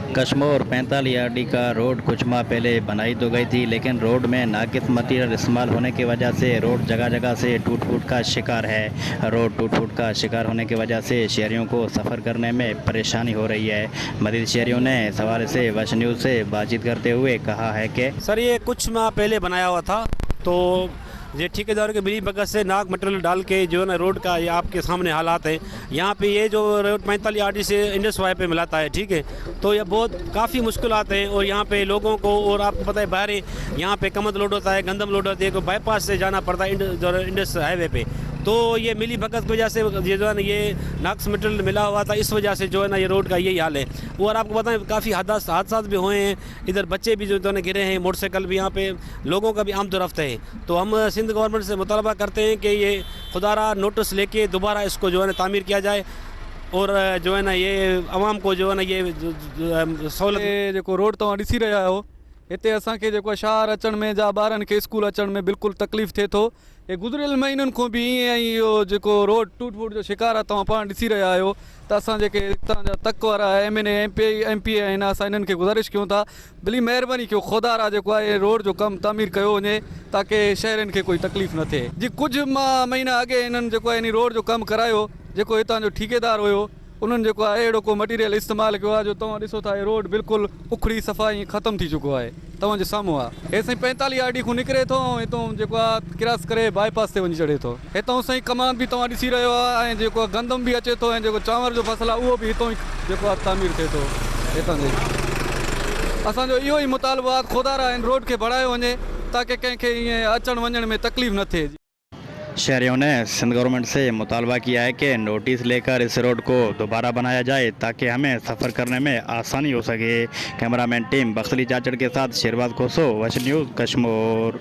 Kashmore 45 R D का road कुछ माह पहले बनाई तो गई थी, लेकिन रोड में नाकिस मटीरियल इस्तेमाल होने की वजह से रोड जगह जगह से टूट फूट का शिकार है। रोड टूट फूट का शिकार होने की वजह से शहरियों को सफ़र करने में परेशानी हो रही है। मजीद शहरियों ने इस हवाले से वश न्यूज़ से बातचीत करते हुए कहा है कि सर, ये कुछ माह पहले बनाया हुआ था, तो ये ठेकेदारों के मिली भगत से नाक मटेरियल डाल के जो है ना रोड का ये आपके सामने हालात हैं। यहाँ पे ये जो रोड 45 आर डी से इंडस हाईवे पे मिलाता है, ठीक है, तो ये बहुत काफ़ी मुश्किल आते हैं और यहाँ पे लोगों को, और आपको पता है बाहर यहाँ पे कमद लोड होता है, गंदम लोड होती है, तो बाईपास से जाना पड़ता है इंडस हाईवे पे। तो ये मिली भगत की वजह से ये जो है ना ये नाक्स मटेरियल मिला हुआ था, इस वजह से जो है ना ये रोड का यही हाल है। और आपको बताएं काफ़ी हादसा भी हुए हैं, इधर बच्चे भी जो है गिरे हैं, मोटरसाइकिल भी, यहाँ पे लोगों का भी आमद रफ्त है। तो हम सिंध गवर्नमेंट से मुतालबा करते हैं कि ये खुदारा नोटिस लेके दोबारा इसको जो है ना तामीर किया जाए और जो है ना ये आवाम को जो है ना ये सहूलत। हे जेको रोड तव्हां ॾिसी रहिया आहियो, हिते असांखे जेको शहर अचण में या ॿारनि खे स्कूल अचण में बिल्कुलु तकलीफ़ थिए थो। हे गुज़िरियल महीननि खां बि ईअं ई इहो जेको रोड टूट फूट जो शिकार आहे, तव्हां पाण ॾिसी रहिया आहियो। त असां जेके हितां जा तक वारा M N A, M P M P आहिनि, असां हिननि खे गुज़ारिश कयूं था, भली महिरबानी कयो, ख़ुदा जेको आहे रोड जो कमु तामीर कयो वञे ताकी शहरनि खे कोई तकलीफ़ न थिए। जी कुझु महीना अॻे हिननि जेको आहे इन रोड जो कमु करायो, जेको हितां जो ठेकेदार हुयो, उन्हनि जेको आहे अहिड़ो को मटीरियल इस्तेमालु कयो आहे जो तव्हां ॾिसो था रोड बिल्कुलु उखड़ी सफ़ा ईअं ख़तमु थी चुको आहे, तव्हांजे साम्हूं आहे। हे साईं 45 आर डी खां निकिरे थो ऐं हितां जेको आहे क्रॉस करे बाईपास ते वञी चढ़े थो। हितां साईं कमांद बि तव्हां ॾिसी रहियो आहे ऐं जेको आहे गंदम बि अचे थो ऐं जेको चांवर जो फसल आहे उहो बि हितां ई जेको आहे तामीर थिए थो। हितां जे असांजो इहो ई मुतालबो आहे, ख़ुदा हिन रोड खे बढ़ायो वञे ताकी कंहिंखे ईअं अचण वञण में तकलीफ़ न थिए। शहरियों ने सिंध गवर्नमेंट से मुतालबा किया है कि नोटिस लेकर इस रोड को दोबारा बनाया जाए ताकि हमें सफ़र करने में आसानी हो सके। कैमरामैन टीम बख्तली चाचड़ के साथ शेरबाज खोसो, वश न्यूज़, कश्मोर।